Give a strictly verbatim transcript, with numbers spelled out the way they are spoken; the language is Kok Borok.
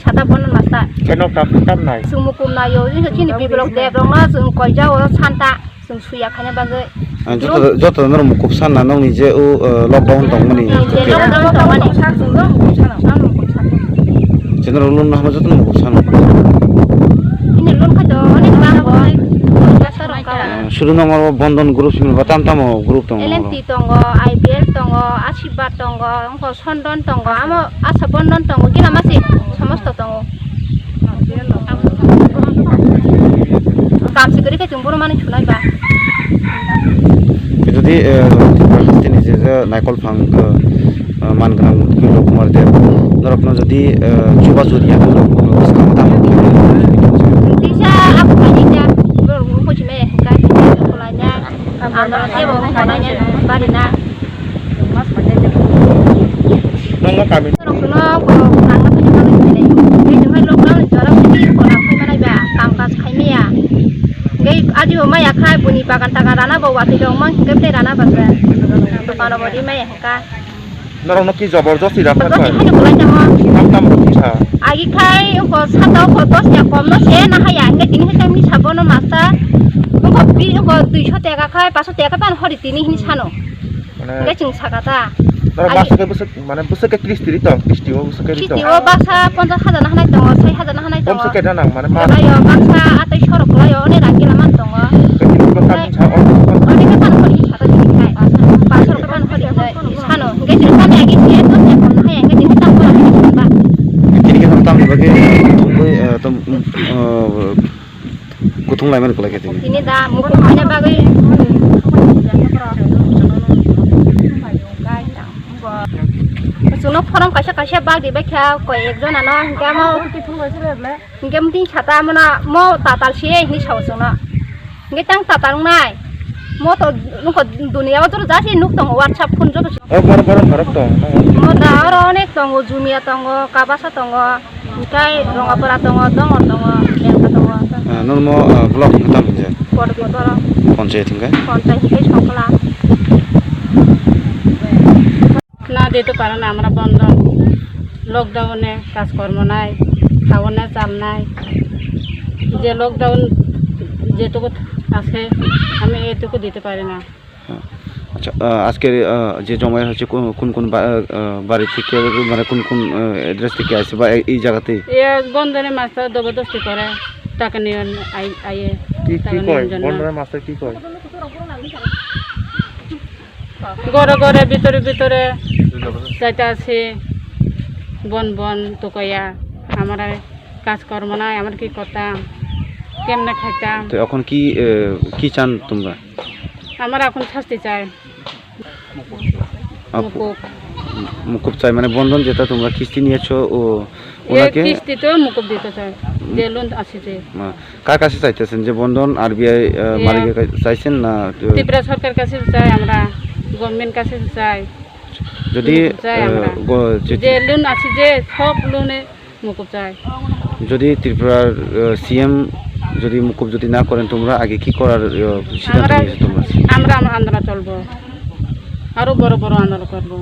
Sata bono masta. Khe nok tam, tam nai? Chwng mukum naio, chini bibolok dek rok no chwng koijao santa, chwng suya khaina bagwi. Ah, joto, joto norok mukup sanna nokni je o, eh, lockdown tongmani. Je lockdown tongmani. Chwng mukup sana. Chwng mukup sana. Chwng norok loan no hama joto mukup sana. Ini loan khaito onek bang bo. Pasa rok ka. Ah, sudu nang oro Bandhan group simi ba tam tamo group tongo. L M T tongo, I B L tongo, Asirvad tongo, wngkha Sondon tongo, amo Asha Bandhan tongo, kila masi somosto tongo. Kam se kwrwi khe chwng bono mani thunai ba. Jodi, eh, tini je, je naikol phang, eh, eh, man gwnang Utpul Kumar Deb, norokno jodi, eh, chuba churi ya, norok, eh, sakha tamo. Tisa aku kani ja, borok pochi me, kani kolanya. Ang tebo wng kha nai bari na. Nokno kami. Norok no ko nang na phani bagwi phai nai. Tei tong phai lockdown ni jora phai ko nang phai manai ba kam kaj khai maya. Tei aji bo maya khai buni bagan tagan rana bo watwi rok mang hingke tei rana ba se. Dokan rok bo ri maya hingka. Norokno ki joborjosti rw kha? Joborjosti khai? Haino kwlai tamo. Tam tam rw kha? Agi khai oko sata oko dos taka kom no se na haya, hingke tini hai tang misa bono masa. Oko bi oko duiso taka khai, paso taka khai pan hori tini hini sano. Mane hingke chwng saka ta. Norok agi masa khe bwswk, mane bwswk khe kisti ri tong, kisti o bwswk khe ri tong? Kisti o baksa ponchas hajar na hanai tongo, sai hajar na hanai tongo. Bwswk khe da nang, mane ma- Kwlai o, baksa ataiso rok kwlai o, one rang gila man tongo. Khe tini bo tam sa o. One khe pan hori sata tini khai. Paso rok khe pan hori. Sano, hingke chwng tamni agi se dos ya kom hai, hingke tini tam kora hai ba. Tini khe tam ni bagwi thumwi, eh, tam, eh, kuthung lai mani kwlai khe tini. Tini da mukhung khaina bagwi. Chwngno phorom kaisa kaisa bag di bai kha koi ek jona no, hingke amo. Hingke mting sata mona mo tatal se hini sao chwngno. Hingke tang tatal wngnai. Mo to nukho dunia o joto jasi nuk tongo WhatsApp phone joto. O bor bor borok tong. Mo da oro onek tongo, Jumia tongo, Kabasa tongo, hingke Rongapura tongo, Dongor tongo, Belka tongo. Ah, nung mo, ah, vlog wngkha tamo hingke? Porbi borok. Ponchayat hingke? Ponchayat hingke Songkla. না দিতে পারে না, আমরা বন্ধ। লকডাউনে কাজকর্ম নাই, খাওয়ানো চাল নাই। যে লকডাউন যেটুকু আছে, আমি এইটুকু দিতে পারি না। হ্যাঁ। আচ্ছা, আহ, আজকের, আহ, যে জমায়েত হচ্ছে কোন, কোন কোন বা-, আহ, বাড়ি থেকে, মানে কোন কোন, আহ, অ্যাড্রেস থেকে আসছে বা এই, এই জায়গাতেই? এ বন্ধনে মাস্টার জবরদস্তি করে, টাকা নিয়ে আই-, আইয়ে, কি, কি টাকা কয়? নিয়ে জন্য। বন্ধনে মাস্টার কি কয়? ঘরে ঘরে ভিতরে ভিতরে যাইতে আছি, বন বন তো কইয়া, আমরা কাজকর্ম নাই, আমরা কি করতাম, কেমনে খাইতাম? তো এখন কি, এ, কি চান তোমরা? আমরা এখন শাস্তি চাই। আপ-, মুকুব। মুকুব চাই, মানে বন্ধন যেটা তোমরা কিস্তি নিয়েছো, ও এ ওনাকে? কিস্তি তো মুকুব দিতে চাই, যে লোন আছে যে। আহ, কার কাছে চাইতেছেন যে বন্ধন আরবিআই, আহ, এ মালিকের কাছে চাইছেন না, আহ, ত্রিপুরা সরকার কাছে চাই আমরা, গভর্নমেন্ট কাছে চাই। যদি, মুকুব চাই আহ, আমরা। গ-, যে যে লোন আছে যে সব লোনে মুকুব চাই। যদি ত্রিপুরার, আহ, সিএম যদি মুকুব যদি না করেন, তোমরা আগে কি করার, আহ, সিদ্ধান্ত আমরা, নিয়েছো তোমরা? আমরা, আমরা আন্দোলন চলবো, আরো বড় বড় আন্দোলন করবো।